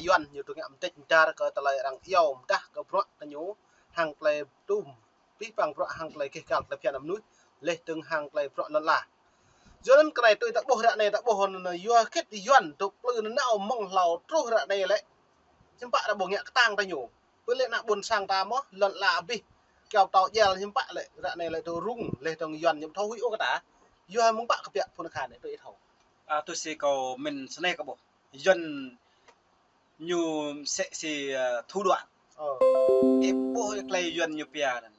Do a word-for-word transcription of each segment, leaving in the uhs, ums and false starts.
Yuan ñu tŭ ngă mơdĕč mơdar kơ tơlơi arăng iâu mơdah kơ bruă tơ ñu hăng tơlơi tum pih păng bruă hăng tơlơi gêh gal tơlơi phiăn mơnuih, laih dơ̆ng hăng tơlơi bruă lŏn ala. Yua anŭn kơ anai tui ta ƀuh ră anai ta ƀuh anŭn yua hơget Yuan dŏ plư nanao mơ̆ng hlâo truh ră anai lĕ. Hiư̆m pă ta ƀuh ngă kơtang ta ñu. Pơ lĕ ană ƀôn sang ta mơ̆ lŏn ala abih. Kiao pơtao djel hiư̆m pă lĕ ră anai lĕ dŏ rŭng laih dơ̆ng Yuan ñu ƀu thâo huĭ ôh kơ ta. Yua mơ̆ng pă kơ biă phŭn akha anai tui ih thâo. A, tui si kâo mĭn snei kơ ƀuh. Yuan ñu msĕ si, ơ, thủ đoạn. Ơ. Ih ƀuh tơlơi Yuan ñu pia anŭn.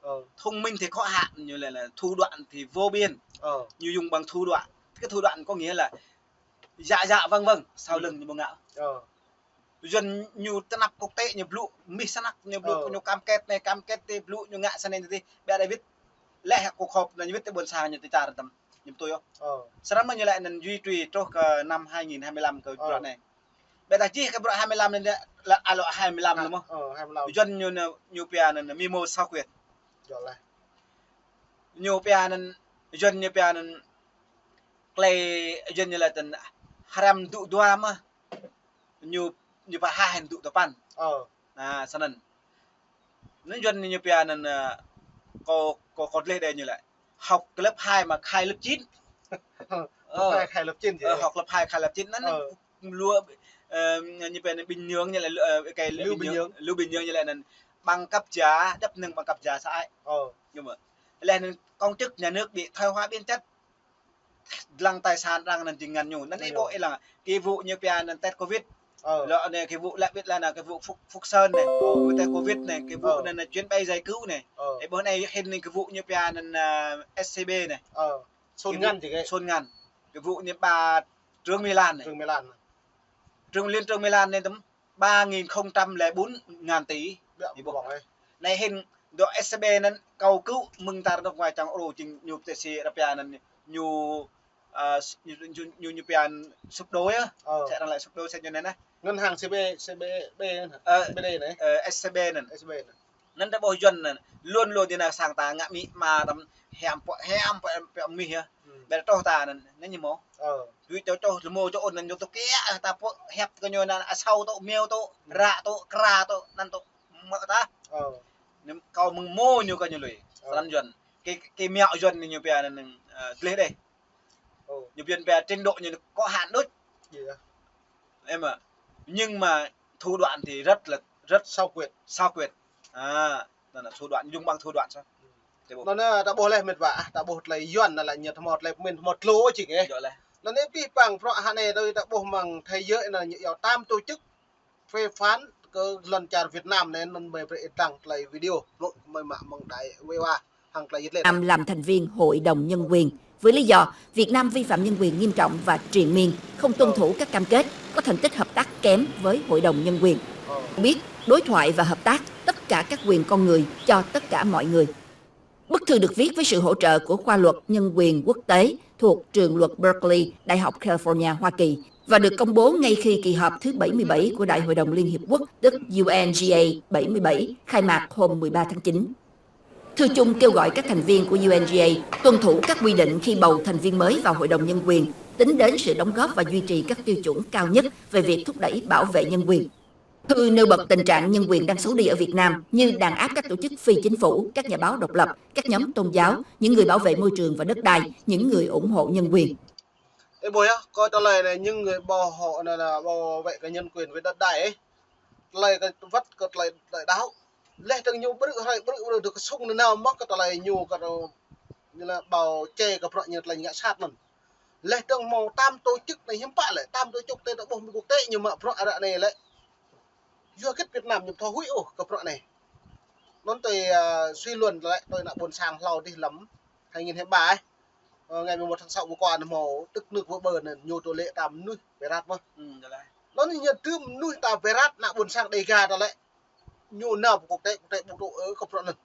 Ơ. Thông minh thì có hạn, ñu lĕ là thủ đoạn thì vô biên. Ơ. Ñu dùng bằng thủ đoạn. Cái thủ đoạn có nghĩa là giả giả vâng vâng, sau lưng ñu ƀu ngă. Ơ. Yuan ñu tơnap quốc tế ñu blŭ, mih snăk ñu blŭ, ơ, ñu cam kết anai, cam kết tơ blŭ, ñu ngă sa anai tơ dih, biă đai wĭt. Lĕ hă kơ khŏp anŭn ñu wĭt tơ ƀôn sang ñu tơ čar tăm. Ñu tui ôh. Ơ. Srăng mơ̆ ñu lĕ anŭn duy trì truh kơ năm hai nghìn hai mươi lăm kơ, ơ, bruă anai. Ƀiădah čih kơ bruă hai mươi lăm anŭn lĕ, lĕ alŏ hai mươi lăm lĕ mơ̆. Ơ, hai mươi lăm. Yuan ñu anŭn, ñu pia anŭn mimo sáu quyệt. Yơh lah. Ñu pia anŭn, Yuan ñu pia anŭn, tơlơi Yuan ñu lĕ tơ̆n hrăm dŭ dua mơ̆. Ñu, ñu pơhaih dŭ tơpăn. Ơ. Na, sa anŭn. Anŭn Yuan ñu pia anŭn, ơ, kâo, kâo, kâo gleh đe ñu lĕ. Học lớp hai mà khai lớp chín. Ơ. Lớp hai khai lớp chín chứ. Ơ, học lớp hai khai lớp chín. Anŭn, anŭn, ơ, lu, ơ, ñu pia anŭn Bình Nhưỡng ñu lĕ, ơ, cái Lưu Bình Bình Nhưỡng, Nhưỡng. Lưu Bình Nhưỡng ñu lĕ anŭn bằng cấp giả, đắp nâng bằng cấp giả xã hội. Ơ. Nhưng mà, lĕ anŭn công chức nhà nước bị thoái hóa biến chất. Lăng tài sản arăng anŭn jing ngăn ñu. Anŭn ih ƀuh ih lăng. Cái vụ ñu pia anŭn test covid. Ơ. Lŏ anai cái vụ lĕ ƀiă lĕ anŭn cái vụ Phúc, Phúc Sơn anai. Ơ. Vụ test covid anai, cái vụ, ơ, anŭn, anŭn chuyến bay giải cứu anai. Ơ. Ih ƀuh anai hĭn anai cái vụ ñu pia anŭn, ơ, S C B anai. Ơ. Sun Ngăn chứ cái. Sun Ngăn. Cái vụ ñu ba Trương Mỹ Lan anai. Trương Mỹ Lan. Trương Liên, Trương Mỹ Lan anai tơ̆m ba nghìn không trăm lẻ bốn ngàn tỷ. Ƀiă, ih ƀuh. Anai hĭn dŏ S C B anŭn cầu cứu mơ̆ng tar nước ngoài čang ôrô jing ñu tơ si rơpia anŭn ñu, ơ, ñu, ñu, ñu, ñu pia sụp đổ yơh. Ơ. Sẽ arăng lĕ sụp đổ sẽ ñu anai nă. Ngân hàng C B, C B B anŭn hă? Ơ, C B D anai. Ơ, S C B anŭn. S C B anŭn. Anŭn ta ƀuh Yuan anŭn, luôn luôn dih anŭn sang ta ngă mĭ ma tơ̆m hiam pŏk, hiam pŏk, pŏk mih yơh. Hmm. Ƀiădah truh ta anŭn, anŭn ñu mơ̆. Ơ. Duit čô čô, lơmô čô ôn anŭn ñu tŭ kiă, ta pŏk hiăp kơ ñu anŭn, asâo tŭ, miao tŭ, hmm, ră tŭ, kra tŭ, anŭn tŭ, mă ta. Ơ. Anŭn kâo mơ̆ng mơ̆ ñu kơ ñu lui. Ơ. Sa anŭn Yuan. Kơ, kơ miao Yuan anŭn ñu pia anŭn, ơ, gleh đe. Ơ. Ñu pia, pia trình độ ñu có hạn đôč. Iya. Em ạ. Nhưng mà thủ đoạn thì rất là, rất xảo quyệt. Xảo quyệt. À, đó là thủ đoạn, dùng bằng thủ đoạn sao? Tơ ƀuh. Anŭn, ơ, ta ƀuh leh mĕt wa, ta ƀuh tơlơi Yuan anŭn lĕ ñu tơmâo tơlơi pơmĭn tơmâo tlô či kơ. Yơh leh. Anŭn ih pih păng bruă hă anai tui ta ƀuh mơ̆ng thế giới anŭn ñu iâu tam tổ chức phê phán kơ lŏn čar Việt Nam anai anŭn mơi brơi ih đăng tơlơi video. Mơ̆ mơi mă mơ̆ng đài V O A. Việt Nam làm thành viên Hội đồng Nhân quyền với lý do Việt Nam vi phạm nhân quyền nghiêm trọng và triền miên, không tuân thủ các cam kết, có thành tích hợp tác kém với Hội đồng Nhân quyền. Biết đối thoại và hợp tác tất cả các quyền con người cho tất cả mọi người. Bức thư được viết với sự hỗ trợ của khoa luật nhân quyền quốc tế thuộc trường luật Berkeley, Đại học California, Hoa Kỳ, và được công bố ngay khi kỳ họp thứ bảy mươi bảy của Đại hội đồng Liên Hiệp Quốc, tức U N G A bảy mươi bảy, khai mạc hôm mười ba tháng chín. Thư chung kêu gọi các thành viên của U N G A tuân thủ các quy định khi bầu thành viên mới vào Hội đồng Nhân quyền, tính đến sự đóng góp và duy trì các tiêu chuẩn cao nhất về việc thúc đẩy bảo vệ nhân quyền. Thư nêu bật tình trạng nhân quyền đang xấu đi ở Việt Nam như đàn áp các tổ chức phi chính phủ, các nhà báo độc lập, các nhóm tôn giáo, những người bảo vệ môi trường và đất đai, những người ủng hộ nhân quyền. Ê, ƀuh yơh, kơ tơlơi anai, những người bảo hộ anŭn, anŭn, bảo vệ cái nhân quyền với đất đai ih. Tơlơi kơ wơ̆t kơ tơlơi, tơlơi đaŏ. Laih dơ̆ng ñu brư̆ hrơi brư̆ brư̆ dŏ kơsŭng nanao mơ̆ kơ tơlơi ñu kơ, ñu lĕ bảo vệ kơ bruă ñu tơlơi ngă sat anŭn. Laih dơ̆ng hmâo tam tổ chức anai hiư̆m pă lĕ, tam tổ chức tơ ta ƀuh mơ̆ng quốc tế ñu mă bruă ră anai lĕ. Yua hơget Việt Nam ñu ƀu thâo huĭ ôh kơ bruă anai. Anŭn tui, ơ, suy luận lĕ, tui ană ƀôn sang hlâo dih lăm hai nghìn hai mươi ba ih. Ơ, ngày mười một tháng sáu vừa qua anŭn hmâo tức nước vỡ bờ anŭn ñu tŭ lĕ tam mơnuih Berat mơ̆. Hmm, yơh leh. Anŭn ñu tŭ mơnuih ta Berat ană ƀôn sang Đêga ta lĕ. Ñu nao pơ quốc tế, quốc tế ƀu tŭ ôh kơ bruă anŭn.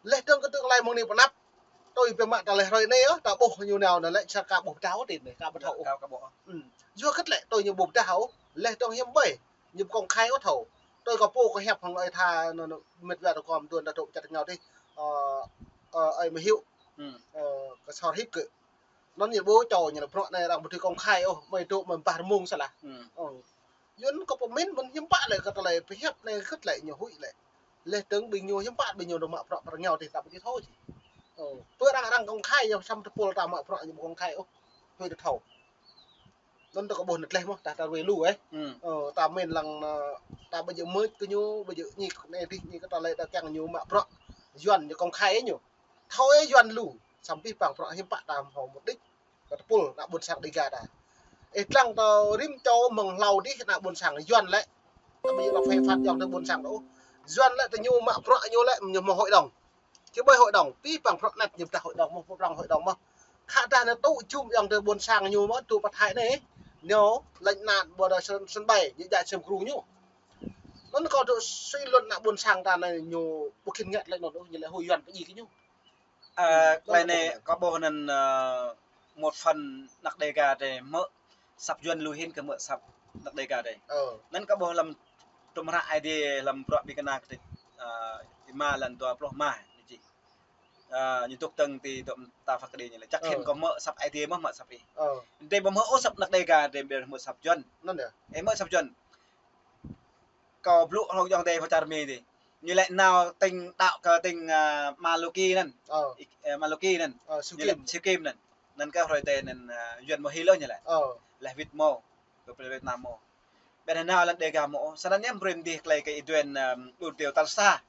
Laih dơ̆ng kơ tương lai mơ̆ng anai pơ anăp. Tui biă mă tơlơi hrơi anai yơh, ta ƀuh ñu nao anŭn lĕ čar ka ƀuh pơtao tin anai, ka ƀu thâo. Ka, ka ƀuh. Hmm. Yua hơget lĕ tui ñu ƀu pơtao, laih dơ̆ng hiư̆m ƀơi. Ñu ƀu công khai ôh thâo. Tui kâo pô kâo hiăp hăng ơi tha anŭn, anŭn, mĕt wa tơ kâo mơ̆ng tuan ta tŭ čăt ngao tih. Ơ, ơ, ơi mơhiu. Hmm. Ơ, kơ sor hip kơ. Anŭn ñu ƀuh čô ñu lĕ bruă anai arăng ƀu tui công khai ôh, mơi tŭ mơi ƀah rơmung sơlah. Hmm. Ơ. Yua anŭn kâo pơmĭn mơ̆n hiư̆m pă lĕ kơ tơlơi pơhiăp anai kơ̆t lĕ ñu huĭ lĕ. Leh dơ̆ng ƀing ñu hiư̆m pă ƀing ñu dŏ mă bruă rơngiao tih ta ƀu či thâo či. Ơ, pơ arăng arăng công khai yơh samơ̆ tơpul ta mă bruă ñu ƀu công khai ôh. Huĭ ta thâo. Anŭn ta kơ ƀuh anŭn tlaih mơ̆ ta ta ruai lu ĕh. Hmm. Ơ, ta mĭn lăng, ơ, ta ƀu djơ̆ mơ̆ kơ ñu, ƀu djơ̆ ñik anai dih ñik kơ tơlơi ta kiăng ñu mă bruă. Yuan ñu công khai ĕh ñu. Thâo ĕh Yuan lu. Samơ̆ pih pang bruă hiư̆m pă ta hmâo mục đích. Kơ tơpul ană ƀôn sang Dêga ta. Ĕh, lăng ta rĭm čô mơ̆ng hlâo dih ană ƀôn sang Yuan lĕ. Ta ƀu djơ̆ lăp phê phat yŏng ta ƀôn sang ta ôh. Yuan lĕ ta ñu mă bruă ñu lĕ ñu hmâo hội đồng. Či ƀơi hội đồng, pih pang bruă anăp ñu pơdah hội đồng mơ̆, pơprŏng hội đồng mơ̆. Khă dah anai tŭ jum yŏng ta ƀôn sang ñu mơ̆, tŭ pơthai anai. Ñu lĕ anŭn ƀơi sân, sân bay, ñu djai sem gru ñu. Anŭn kâo tŭ suy luận ană ƀôn sang ta anai ñu ƀu khĭn ngă lĕ anŭn ôh, ñu lĕ hơi Yuan pơdjai kơ ñu. Ơ, tơlơi anai kâo ƀuh anŭn, ơ, một phần anăk Dêga ta hmư̆ asăp Yuan lu hĭn kơ hmư̆ asăp anăk Dêga ta. Ơ. Anŭn kâo ƀuh lăm tum hră Aê Diê lăm bruă ƀing kơna kơtĭt, ơ, rơma lăn dua pluh rơma anai či. Ơ, ñu dŏ tơ̆ng ti dŏ ta Phật Đền ñu lĕ. Čăk hĭn kâo hmư̆ asăp Aê Diê mơ̆ hmư̆ asăp ih. Ơ. Dêh ƀu hmư̆ ôh asăp anăk Dêga dêh ƀu hmư̆ asăp Yuan. Anŭn yơh. Ih hmư̆ asăp Yuan. Kâo blŭ hlŏng yŏng dêh pơ čar Mi dêh. Ñu lĕ nao tĭng đaŏ kơ tĭng, ơ, Maloki anŭn. Ơ. Ih, ơ, Maloki anŭn. Ơ, Siu Kim. Ñu lĕ Siu Kim anŭn. Anŭn kơ hrơi tơ anŭn, ơ, Yuan hmâo hil ôh ñu lĕ. Ơ. Leh wĭt hmâo. Kơ plei Việt Nam hmâo. Ƀĕ anŭn nao lăn Dêga hmâo. Sơnăn ñu brơi mơ̆ng dih tơlơi kơ Y Duên, ơ, ur dêh tal sa.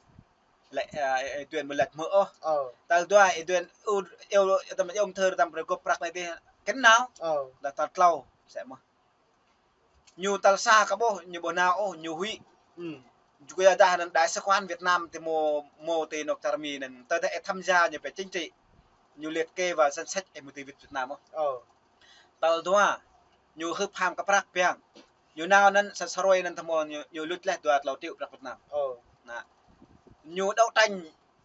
Lĕ, ơ, Y Duên mơ̆ lĕ hmâo ôh. Ơ. Tal dua Y Duên ur, ur, ur, ur, ur thơr tam brơi gŏp prăk anai dih. Kơnao. Ơ. Lĕ tal tlâo. Sĕ mơ̆. Ñu tal sa kơ ƀuh, ñu ƀu nao ôh, ñu huĭ. Hmm. Yua dah anŭn đại sứ quán Việt Nam ti mơ̆, mơ̆ ti anŏ čar Mi anŭn, tơdah ih tham gia ñu pơ chính trị. Ñu liệt kê vào danh sách ih mơ̆ dưi wĭt Việt Nam ôh. Ơ. Tal dua, ñu hưp ham kơ prăk biang. Ñu nao anŭn sa, sa hrơi anŭn tơmơ̆ ñu, ñu luč leh dua tlâo triệu prăk Việt Nam. Ơ. Anai. Ñu đấu tranh,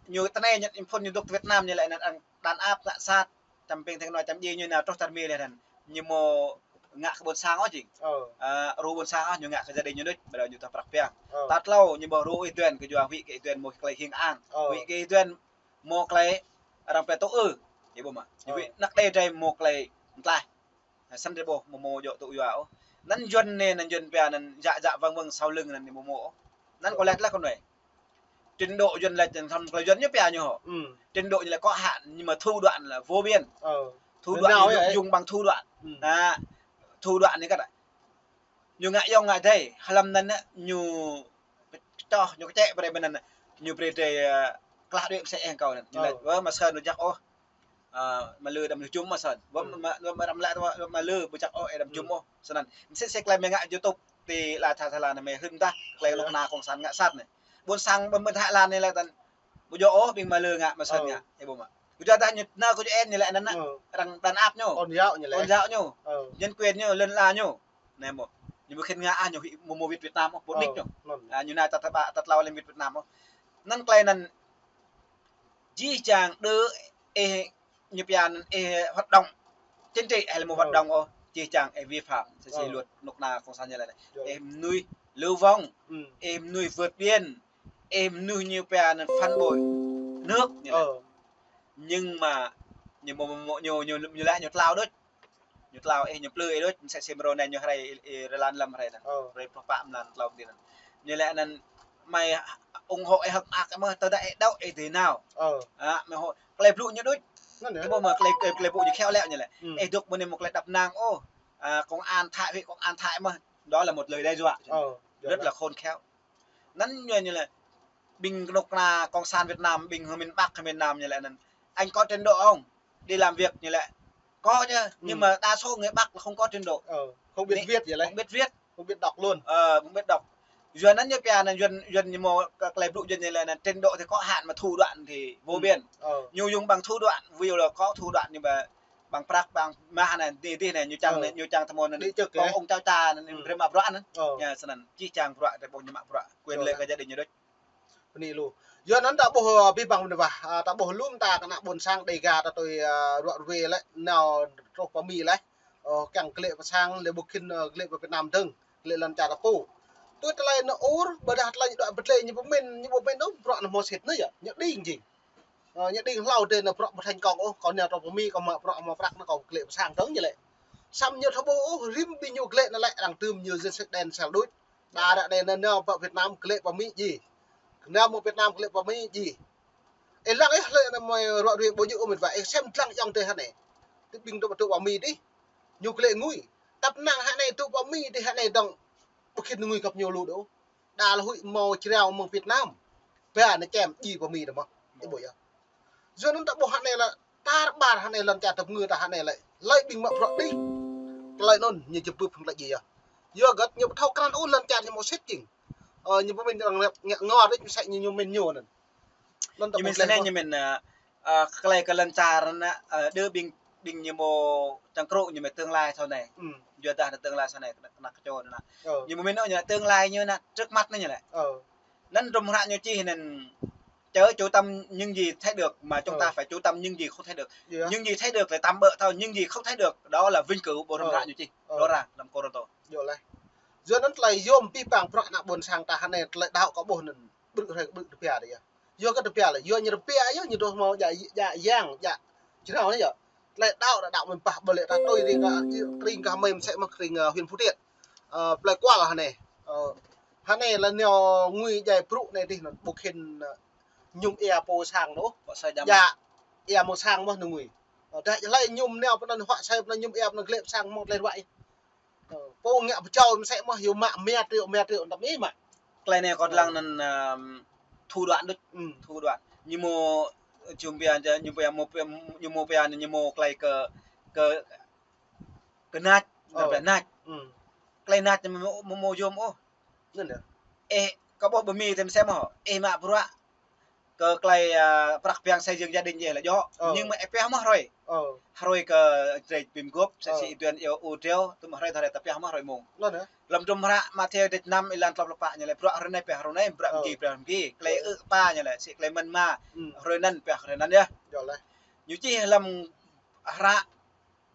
ñu tơnai ñu phun ñu dŏ Việt Nam ñu lĕ anŭn đàn áp ngă sat. Čăm ping theng noi čăm djai ñu nao truh čar Mi leh anŭn. Ñu mơ̆ ngă kơ ƀôn sang ôh jing. Ơ. Ơ, ru ƀôn sang ôh ñu ngă kơ gia đình ñu đôč, ƀơi anŭn ñu tơl prăk biang. Ơ. Tal tlâo ñu ƀu ru Y Duên kơ yua huĭ kơ Y Duên mơ̆ tơlơi hing ang. Ơ. Huĭ kơ Y Duên mơ̆ tơlơi arăng pĕ tŭ ư. Ih ƀuh mơ̆. Ñu huĭ anăk Dêga mơ̆ tơlơi tlaih. Săn rơbôh mơ̆ mơ̆ djŏ tŭ yua ôh. Anŭn Yuan anai, anŭn Yuan pia anŭn djă djă wăng wăng sau lưng anŭn ñu mơ̆ mơ̆ ôh. Anŭn kâo lĕ lĕ kơ anai. Trình độ Yuan lĕ, tơlơi Yuan ñu pia ñu hŏ. Hmm. Trình độ ñu lĕ có hạn, nhưng mà thủ đoạn là vô biên. Ơ. Thủ đoạn, nao ñu yơh, dùng bằng thủ đoạn. Hmm. Anŭn, thủ đoạn anai kơ đa. Ñu ngă yŏng ngă dêh, hlăm anŭn anŭn, ñu čŏh, ñu kơčĕ brơi ƀơi anŭn anŭn. Ñu brơi drơi, ơ, klah đuaĭ mơsĕ ih kâo anŭn. Ñu lĕ, ơ, mă sơ̆n ñu jak ôh. Ơ, mă lư đăm lư jum mă sơ̆n. Wơ̆t mă, wơ̆t mă răm lĕ, wơ̆t mă lư ƀu jak ôh, ih đăm jum ôh. Sơnăn. Mơsĕ sĕ tơlơi mơ̆ ngă YouTube ti la tha tha la anai mơ̆ hưn dah, tơlơi anŏ kơna cộng sản ngă sat anai. Ƀôn sang ƀôn ƀôn Thái Lan anai lĕ tăn. Ƀu djơ̆ ôh, ƀing mă lư ngă, mă sơ̆n ngă. Ih ƀuh mơ̆. Ƀu djơ̆ dah ñu nao kơ U N ñu lĕ anŭn anŭn. Arăng đàn áp ñu. Tôn giáo ñu lĕ. Tôn giáo ñu. Nhân quyền ñu, lŏn ala ñu. Anai mơ̆. Ñu ƀu khĭn ngă ah ñu mơ̆ mơ̆ wĭt Việt Nam ôh, ƀu đĭ ñu. Anŭn. Ơ, ñu nao ta, ta ƀă, ta tlâo lĕ wĭt Việt Nam ôh. Anŭn tơlơi anŭn jih jang đơ ih ñu pia anŭn ih hoạt động chính trị hay là mơ̆ hoạt động ôh, jih jang ih vi phạm sĭ sĭ luật anŏ kơna cộng sản ñu lĕ anai. Ih mơnuih lưu vong, ih mơnuih vượt biên, ih mơnuih ñu pia anŭn phản bội nước ñu lĕ. Nhưng mà ñu mơ̆, mơ̆, mơ̆, ñu, ñu, ñu lĕ ñu tlao đôč. Ñu tlao ih, ñu plư ih đôč, mơsĕ sĭ mrô anai ñu hrơi, ih, ih, rơlan lăm hrơi anŭn. Ơ. Hrơi pluh pă mlan tlâo mơ̆ng anŭn. Ñu lĕ anŭn, mơ̆ ung hộ ih hơ̆k mơak mơ̆, tơdah ih đaŏ ih dưi nao. Ơ. Ă, mơ̆ hŏ, tơlơi blŭ ñu đôč. Anŭn yơh. Ih ƀuh mơ̆ tơlơi, tơlơi, tơlơi blŭ ñu khéo léo ñu lĕ. Hmm. Ih dŏ mơ̆ anai mơ̆ tơlơi đăp nang ôh. Ă, công an Thái, huyện công an Thái mơ̆. Đó là một lời đe dọa. Ơ, rất là khôn khéo. Anŭn ñu, ñu lĕ, ƀing anŏ kơna cộng sản Việt Nam, ƀing hơmin Bắc, hơmin Nam ñu lĕ anŭn. Anh có trình độ không? Đi làm việc ñu lĕ. Có chứ, nhưng mà đa số người Bắc là không có trình độ. Ờ, không biết viết vậy lĕ. Không biết viết. Không biết đọc luôn. Ờ, không biết đọc. Yuan anŭn ñu pia anŭn Yuan, Yuan ñu mơ̆ kơ tơlơi blŭ Yuan ñu lĕ anŭn trình độ thì có hạn mà thủ đoạn thì vô biên. Ờ. Ñu dùng bằng thủ đoạn, ví dụ là có thủ đoạn nhưng mà bằng prăk, bằng mah anai, dih, dih anai, ñu čang, ñu čang tơmơ̆ anai. Đi trước kìa. Ông, ông cháu cha anai, brơi mă bruă anai. Ơ. Ñu sơnăn, jih jang bruă, drơi ƀơ̆ng ñu mă bruă. Quyền lợi kơ gia đình ñu đôč. Bơni lu. Yua anŭn ta ƀuh, ơ, abih bang mơnuih wah, ơ, ta ƀuh lŏm ta kơ ană ƀôn sang Dêga ta tui, ơ, ruă ruê lĕ, nao truh pơ Mi lĕ. Ơ, kiăng klĕ pơ sang, lĕ ƀu khĭn, ơ, klĕ pơ Việt Nam dơ̆ng, klĕ lŏn čar ta pô. Tui tơlơi anŭn ur, ƀôdah tơlơi ñu đuaĭ pơtlĕ ñu pơmĭn, ñu pơmĭn anŭn, bruă anŭn hmâo sĭt anai yơh, ñu đing jing. Ơ, ñu đing hlâo dêh anŭn bruă ƀu thành công ôh, kâo nao truh pơ Mi, kâo mă bruă hmâo prăk anŭn kâo klĕ pơ sang dơ̆ng ñu lĕ. Samơ̆ ñu thâo ƀuh ôh, rĭm ƀing ñu glaĭ anŭn lĕ arăng tơm ñu danh sách đen sel đôč. Đa ră anai nao pơ Việt Nam glaĭ pơ Mi ji. Nao mơ̆ng Việt Nam glaĭ pơ Mi ji. Ih lăng ih lĕ anŭn mơi ruă ruê ƀu djơ̆ ôh mĕt wa, ih sem lăng ayŏng adơi hă anai. Tơ ƀing dŏ pơ Mi dih. Ñu glaĭ ngui. Tăp năng hă anai dŏ pơ Mi dih hă anai dŏng. Ƀu khĭn ngui kơ ñu lu đôč. Đa lĕ huĭ hmâo jrao mơ̆ng Việt Nam. Ba anai čem ji pơ Mi dih mơ̆n. Ih ƀuh yơh. Yua anŭn ta ƀuh hă anai lĕ tar ƀar hă anai lŏn čar tơpơngư ta hă anai lĕ. Lơi ƀing mă bruă dih. Tơlơi anŭn ñu jơbưp hăng lĕ ji yơh. Yua hơget ñu ƀu thâo krăn ôh lŏn čar ñu hmâo sĭt jing. Ơ, ñu pơmĭn arăng ngă ngor dih mơsĕ ñu, ñu mĭn ñu anŭn. Anŭn ta ƀuh lĕ anai ñu mĭn, ơ, ơ, tơlơi kơ lŏn čar anŭn, ơ, đơ ƀing, ƀing ñu hmâo čang krŭ ñu mĭn tương lai sau này. Hm. Yua dah anŭn tương lai sau này, kơnăk, kơnăk kơčô anŭn. Ơ. Ñu mĭn ñu tương lai ñu anŭn trước mắt anŭn ñu lĕ. Ơ. Anŭn hrŏm hră ñu čih anŭn chớ chú tâm những gì thấy được mà chúng ta phải chú tâm những gì không thấy được. Những gì thấy được thì tạm bợ thôi, những gì không thấy được đó là vĩnh cửu, ƀuh hrŏm hră ñu čih. Ơ. Đó ra lăm Kôrintô. Yơh lĕ. Yua anŭn tơlơi yôm pih pang prăk ană ƀôn sang ta hă anai tơlơi đaŏ kơ ƀuh anŭn. Ƀrư̆ hrơi ƀrư̆ tơpia dih yơh. Yua kơ tơpia lĕ, yua ñu tơpia yơh, ñu dŏ hmâo djă, djă yang, djă jrao anai yơh. Tơlơi đaŏ đaŏ mơ̆n pah ƀơi lĕ ta tui ring kơ, ring kơ hmei mơsĕ mơ̆n ring, ơ, huyện Phú Thiện. Ơ, plơi Kual hă anai. Ơ, hă anai lĕ nao ngui djai brŭ anai dih anŭn ƀu khĭn, ơ, mơñum ia pô sang đôč. Djă ia mơ̆ng sang mơ̆n ñu ngui. Ơ, dah tơlơi mơñum nao pơ anŭn huă sai pơ anŭn mơñum ia pơ anŭn glaĭ pơ sang mơ̆ng tơlơi ruă. Ơ, pô ngă pơčâo mơsĕ mơ̆n, yua mă mia triệu, mia triệu, tơm ih mă. Tơlơi anai kâo lăng anŭn, ơ, thủ đoạn đôč. Hm. Thủ đoạn. Ñu hmâo, ơ, jum pia, ñu pia hmâo, ñu hmâo pia, ñu hmâo tơlơi kơ, kơ, kơ nač, anŭn pia nač. Hm. Tơlơi nač ñu hmâo, hmâo, hmâo yôm ôh. Anŭn yơh. Ơ, kâo ƀuh pơ Mi tơm sem hŏ. Ơ, mă bruă kơ tơlơi, ơ, prăk pơang xây dựng gia đình djai lĕ djŏ. Ơ. Nhưng mà ih pioh mơ̆ hrơi. Ơ. Hrơi kơ drơi pim gŏp, mơsĕ si Ih Tuan iâu ur triu, tơm hrơi tơhrơi ta pioh mơ̆ hrơi mông. Anŭn yơh. Lăm hrŏm hră Mathiơ dêč năm êlan klâo pluh pă ñu lĕ bruă hrơi anai pioh hrơi anai, bruă mơ̆ng ki pioh mơ̆ng ki, tơlơi ư̆ kơ pă ñu lĕ, si tơlơi mơ̆n mă, hrơi anŭn pioh hrơi anŭn yơh. Yơh lĕ. Ñu čih lăm hră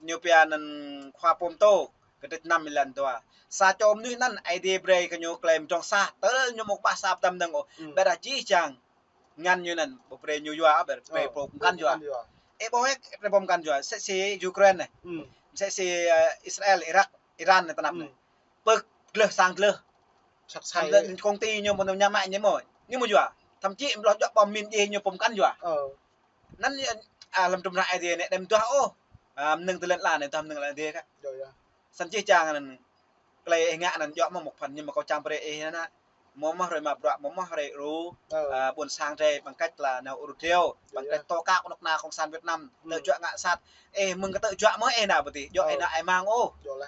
ñu pia anŭn Khua Pôm Tô, kơ dêč năm êlan dua. Sa čô mơnuih anŭn Ơi Adai brơi kơ ñu tơlơi mơdrŏng sah, tơl ñu mơ̆ kơƀah sa pơtăm dơ̆ng ôh. Hm. Ƀiădah jih jang ngăn ñu anŭn, ƀu brơi ñu yua, ƀu brơi, ơ, pô pơkŏn yua. Ơ, pô pơkŏn yua. Ơ, ƀu hĕ, brơi pô pơkŏn yua. Mơsĕ si Ukraine anai. Hm. Mơsĕ si, ơ, Israel, Irak, Iran anai tơnap anai. Hm. Pơk gleh sang gleh. Săk sai. Samơ̆ công ty ñu mơ̆ ñu mă ñu mơ̆. Ñu mơ̆ yua. Thậm chí ƀlŏr djŏ bom mìn djai ñu pô pơkŏn yua. Ơ. Anŭn, ơ, lăm hrŏm hră Ơi Adai anai đăm duah ôh. Ơ, mơnơ̆ng tơlơi lŏn ala anai, duah mơnơ̆ng lŏn ala anai kah. Yơh, yơh. Samơ̆ jih jang anŭn tơlơi ih ngă anŭn djŏ mơ̆ một phần nhưng mà kâo čang brơi ih anŭn. Hmâo mơ̆ hrơi mă bruă, hmâo mơ̆ hrơi ru, ơ, ơ, ƀôn sang drơi bằng cách là nao ur triu, bằng cách tố cáo kơnuk kơna cộng sản Việt Nam, hm, tơjuă ngă sat. Ơ, mơ̆ng kơ tơjuă mơ̆ ih nao pơ adih, djŏ ih nao ih mang ôh. Yơh lĕ.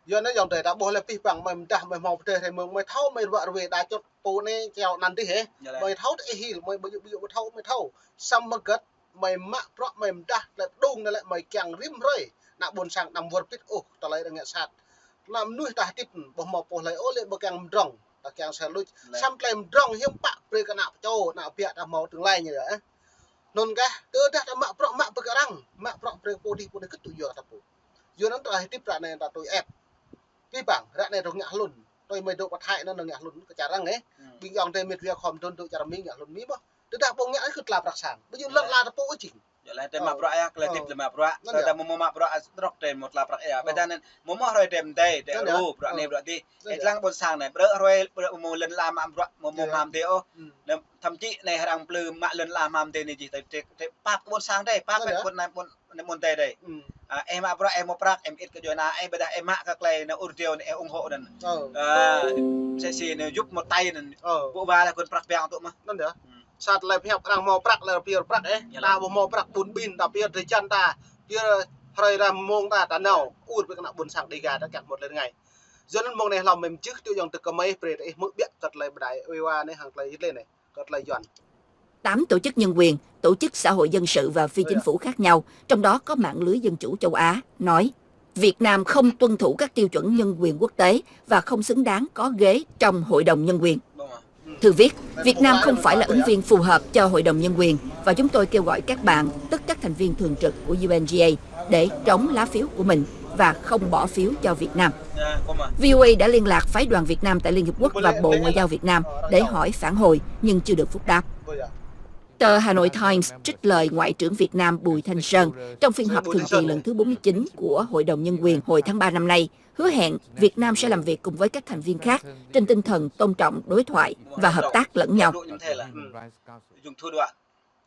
Yua anŭn ayŏng adơi ta ƀuh lĕ pih pang mơi mơdah mơi hmâo pơdơi hrơi mơ̆ng mơi thâo mơi ruă ruê đa čŭt pô anai kiao anăn dih hĕ. Yơh lĕ. Mơi thâo tơ ih hil, mơi ƀu djơ̆ ƀu djơ̆ ƀu thâo mơi thâo. Samơ̆ hơget mơi mă bruă mơi mơdah tơlơi pơdŏng anai lĕ mơi kiăng rĭm hrơi. Ană ƀôn sang anăm wơr bĭt ôh tơlơi arăng ngă sat. Anăm mơnuih ta hơdip ƀu hmâo pô hlơi ôh lĕ ƀu kiăng mơdrŏng. Ta kiăng sel luč. Lĕ. Samơ̆ tơlơi mơdrŏng hiư̆m pă brơi kơ ană pơčô, ană biă ta hmâo tương lai ñu yơh. Anŭn kah, tơdah ta mă bruă mă brơi kơ arăng, mă bruă brơi kơ pô dih pô anai kơt tŭ yua kơ ta pô. Yua anŭn ta hơdip ră anai ta tui ĕp. Pih pang, ră anai dŏ ngă hlŭn. Tui mơi dŏ pơ Thái anŭn dŏ ngă hlŭn kơ čar arăng ĕ. Hm. Ƀing ayŏng adơi mĕt wa khŏm dŏ dŏ čar Mi ngă hlŭn Mi ƀuh. Tơdah ƀu ngă kơ tla prăk sang. Ƀu djơ̆ lŏn ala ta pô ôh jing. Yơh lĕ, tơlơi mă bruă yơh, tơlơi hơdip tơlơi mă bruă. Ơ. Tơdah mơ̆ mă bruă, ơ, trŏk tơlơi mơ̆ tla prăk yơh. Ơ. Ƀiădah anŭn, mơ̆ mă hrơi tơlơi mơdai, tơlơi ru, bruă anai bruă adih. Ơ. Ih lăng ƀôn sang anai, bruă hrơi, bruă mơ̆ lŏn ala mă bruă, mơ̆ mă mơdai ôh. Hm. Anŭn thậm chí anai arăng plư mă lŏn ala mă mơdai anai jih, tơlơi, tơlơi pap kơ ƀôn sang dih, pap kơ ƀôn anai ƀôn anai ƀôn adai dih. Hm. Ơ, ih mă bruă, ih hmâo prăk, ih mơit kơ djuai ană, ơ, ƀiădah ih mă kơ tơlơi anai ur triu anai, ih ủng hộ anŭn. Ơ. Ơ, mơsĕ si anai djup mơ̆ tai anŭn. Ơ. Ƀu ba lĕ kơ prăk pơang tŭ mơ̆. Anŭn yơh. Hm. Sat tơlơi pơhiăp arăng hmâo prăk lĕ pioh prăk ĕ. Yơh lĕ. Ta ƀu hmâo prăk ƀun ƀin ta pioh drơi jăn ta. Pioh hrơi răm mông ta, ta nao. Ur brơi kơ ană ƀôn sang Dega ta kiăng hmâo tơlơi rơngai. Yua anŭn mơ̆ng anai hlâo mơi mơčih tui ayŏng adơi kơ mơi brơi ta ih hmư̆ biă kơ tơlơi pơdai ơi wa anai hăng tơlơi hit lĕ anai. Kơ tơlơi Yuan. Tám tổ chức nhân quyền, tổ chức xã hội dân sự và phi chính phủ khác nhau, trong đó có Mạng lưới Dân chủ châu Á, nói Việt Nam không tuân thủ các tiêu chuẩn nhân quyền quốc tế và không xứng đáng có ghế trong Hội đồng Nhân quyền. Thư viết, Việt Nam không phải là ứng viên phù hợp cho Hội đồng Nhân quyền và chúng tôi kêu gọi các bạn, tức các thành viên thường trực của U N G A, để trống lá phiếu của mình và không bỏ phiếu cho Việt Nam. V O A đã liên lạc phái đoàn Việt Nam tại Liên Hiệp Quốc và Bộ Ngoại giao Việt Nam để hỏi phản hồi nhưng chưa được phút đáp. Tờ Hà Nội Times trích lời Ngoại trưởng Việt Nam Bùi Thanh Sơn trong phiên họp thường kỳ lần thứ bốn mươi chín của Hội đồng Nhân quyền hồi tháng ba năm nay, hứa hẹn Việt Nam sẽ làm việc cùng với các thành viên khác trên tinh thần tôn trọng, đối thoại và hợp tác lẫn nhau. Dùng thủ đoạn.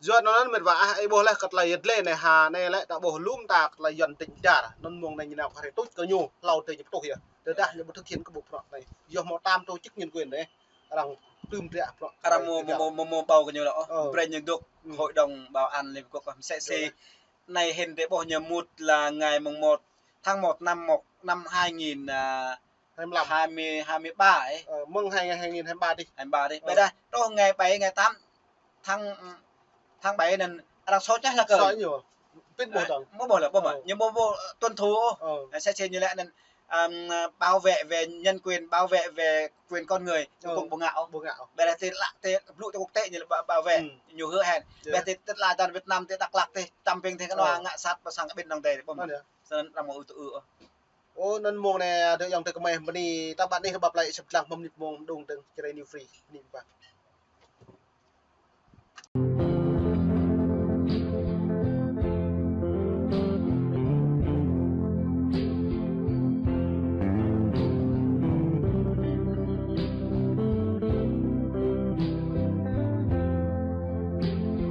Yua anŭn mĕt wa ah, ih ƀuh laih kơ tơlơi yơh lĕ anai ha, anai lĕ ta ƀuh lŏm ta kơ tơlơi Yuan tĭng čar, anŭn mơ̆ng anai ñu nao kơ hrơi tuč kơ ñu, hlâo tơ ñu pơtuh yơh. Tơdah ñu ƀu thực hiện kơ ƀu prŏng anai. Yơh hmâo tam tô chức nhân quyền anai. Arăng tưm triă prŏng. Arăng mơ̆, mơ̆, mơ̆, mơ̆, mơ̆ ƀâo kơ ñu lĕ, ôh, ơ, brơi ñu dŏ Hội đồng Bảo an Liên Hợp Quốc, msĕ si. Anai hĭn tơ ƀuh ñu mŭt là ngày mùng một tháng một năm một, năm hai nghìn, à, hai mươi lăm. Hai mươi, hai mươi ba ấy. Ơ, mơ̆ng hai, hai nghìn hai mươi ba dih. Hai mươi ba dih. Ơ. Ƀiădah truh ngày bảy, ngày tám tháng, tháng bảy anŭn arăng soi čah lăk kơ. Soi ñu. Pĭt ƀuh dơ̆ng. Ơ, mơ̆ ƀuh lĕ, ƀuh mơ̆. Ơ. Ñu ƀu, ƀu tuân thủ. Ơ. Msĕ si ñu lĕ anŭn, ừm, bảo vệ về nhân quyền, bảo vệ về quyền con người, ơ, cũng ƀu ngă ôh. Ƀu ngă ôh. Ƀiădah tơlơi tơlă, tơlơi blŭ tơ quốc tế ñu lĕ bảo, bảo vệ. Ừ. Ñu hứa hẹn. Ƀiădah tơlơi tơlă čar Việt Nam, tơlơi Dak Lak, tơlơi Čăm Ping, tơlơi kơnua ngă sat pơ sang kơ ƀing dong tê, ƀuh mơ̆. Snăn arăng mơ̆ ư tơ ư ôh. Ơ, anŭn mơ̆ng anai, adơi ayŏng tơ kơmơi, bơni ta ƀă anih rơbap lĕ sĭt lăng mơ̆ng mơnit mơ̆ng mơđung dơ̆ng Jrai New Free, bơni ƀă.